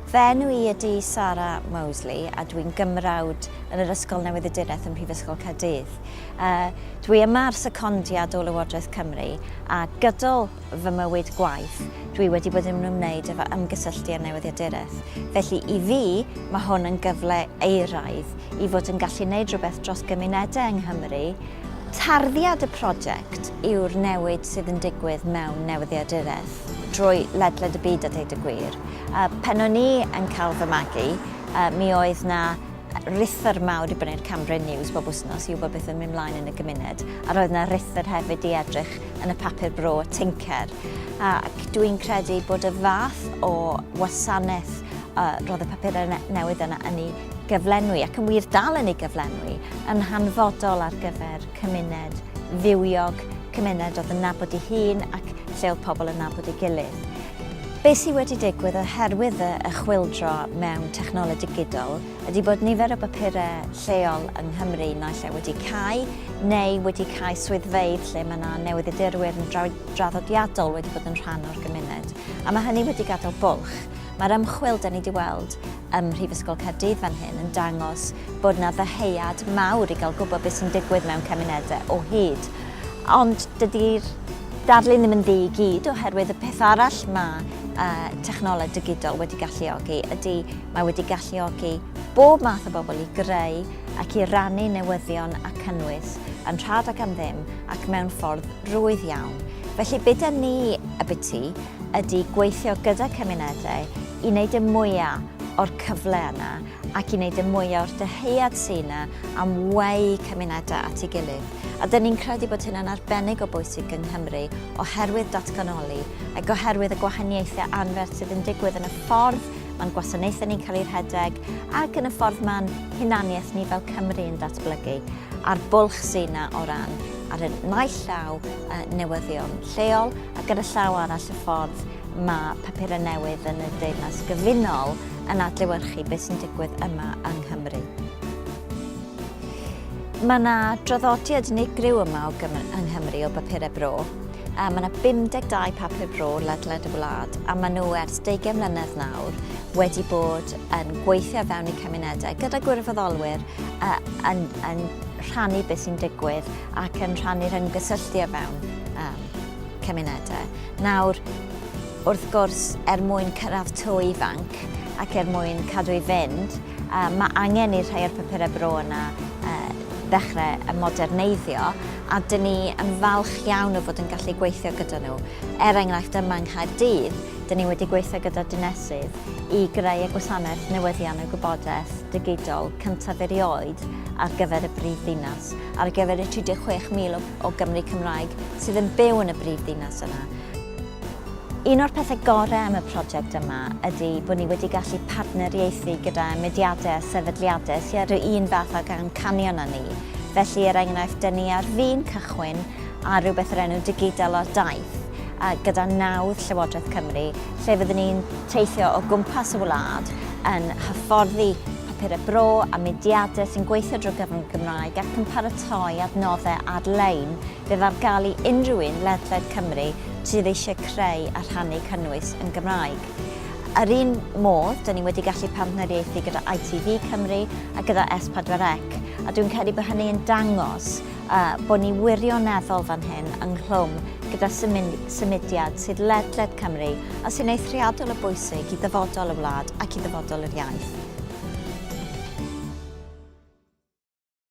Fy enw i ydy Sara Moseley a dwi'n gymrawd yn yr Ysgol Newyddiaduraeth ym Mhrifysgol Caerdydd. Uh, dwi yma ar secondiad o Lywodraeth Cymru a gydol fy mywyd gwaith dwi wedi bod yn ymwneud efo ymgysylltu â newyddiaduraeth. Felly i fi, mae hwn yn gyfle euraidd i fod yn gallu gwneud rhywbeth dros gymunedau yng Nghymru. Tarddiad y prosiect yw'r newid sydd yn digwydd mewn newyddiaduraeth drwy ledled y byd a deud y gwir. Pan o'n i yn cael fy magu, mi oedd 'na ruthr mawr i brynu'r Cambrian News bob wythnos i wybod beth oedd yn mynd mlaen yn y gymuned, a roedd 'na ruthr hefyd i edrych yn y papur bro Tincer. Ac dwi'n credu bod y fath o wasanaeth uh, roedd y papurau newydd yna yn ei gyflenwi, ac yn wir dal yn ei gyflenwi, yn hanfodol ar gyfer cymuned fywiog, cymuned oedd yn nabod ei hun ac lle oedd pobl yn nabod ei gilydd. Be sydd wedi digwydd oherwydd y, y chwyldro mewn technoleg digidol ydy bod nifer o bapurau lleol yng Nghymru naill ai wedi cau neu wedi cau swyddfeydd lle mae yna newyddiadurwyr yn draddodiadol wedi bod yn rhan o'r gymuned. A mae hynny wedi gadael bwlch. Mae'r ymchwil da ni wedi weld ym Mhrifysgol Caerdydd fan hyn yn dangos bod yna ddyheuad mawr i gael gwybod beth sy'n digwydd mewn cymunedau o hyd. Ond dydy'r darlun ddim yn ddu i gyd oherwydd y peth arall mae uh, technoleg digidol wedi galluogi ydy mae wedi galluogi bob math o bobl i greu ac i rannu newyddion a cynnwys yn rhad ac am ddim ac mewn ffordd rwydd iawn. Felly be da ni y biti ydy gweithio gyda cymunedau i wneud y mwyaf o'r cyfle yna ac i wneud y mwyaf o'r dyheuad sy yna am weu cymunedau at ei gilydd. A dyn ni'n credu bod hynna'n arbennig o bwysig yng Nghymru oherwydd datganoli ac oherwydd y gwahaniaethau anferth sydd yn digwydd yn y ffordd mae'n gwasanaethau ni'n cael eu rhedeg ac yn y ffordd mae'n hunaniaeth ni fel Cymru yn datblygu a'r bwlch sydd yna o ran ar y naill llaw newyddion lleol ac ar y llaw arall y ffordd mae papurau newydd yn y Deyrnas Gyfunol yn adlewyrchu beth sy'n digwydd yma yng Nghymru. Mae yna draddodiad unigryw yma o Gymru, yng Nghymru o bapurau bro. A mae yna 52 papur bro ledled y wlad a maen nhw ers 20 mlynedd nawr wedi bod yn gweithio fewn eu cymunedau gyda gwirfoddolwyr uh, yn, yn rhannu beth sy'n digwydd ac yn rhannu'r ymgysylltu o fewn um, cymunedau. Nawr, wrth gwrs, er mwyn cyrraedd to ifanc ac er mwyn cadw i fynd, uh, mae angen i'r rhai o'r papurau bro yna uh, ddechrau y moderneiddio a dyn ni yn falch iawn o fod yn gallu gweithio gyda nhw. Er enghraifft yma yng Nghaerdydd, dyn ni wedi gweithio gyda dinesydd i greu y gwasanaeth newyddion a gwybodaeth digidol cyntaf erioed ar gyfer y brif ddinas, ar gyfer y 36,000 o, o Gymry Cymraeg sydd yn byw yn y brif ddinas yna. Un o'r pethau gorau am y prosiect yma ydy bod ni wedi gallu partneriaethu gyda mudiadau a sefydliadau sydd ar yr un fath ag amcanion â ni. Felly, er enghraifft, dyn ni ar fin cychwyn ar rhywbeth o'r enw Digidol ar Daith, gyda nawdd Llywodraeth Cymru, lle fyddwn ni'n teithio o gwmpas y wlad yn hyfforddi papurau bro a mudiadau sy'n gweithio drwy gyfrwng y Gymraeg ac yn paratoi adnoddau ar-lein fydd ar gael i unrhyw un ledled Cymru sydd eisiau creu a rhannu cynnwys yn Gymraeg. Yr un modd, dyn ni wedi gallu partneriaethu gyda ITV Cymru a gyda S4C, a dwi'n credu bod hynny yn dangos uh, bod ni wirioneddol fan hyn ynghlwm gyda symudiad sydd ledled Cymru a sy'n eithriadol o bwysig i ddyfodol y wlad ac i ddyfodol yr iaith.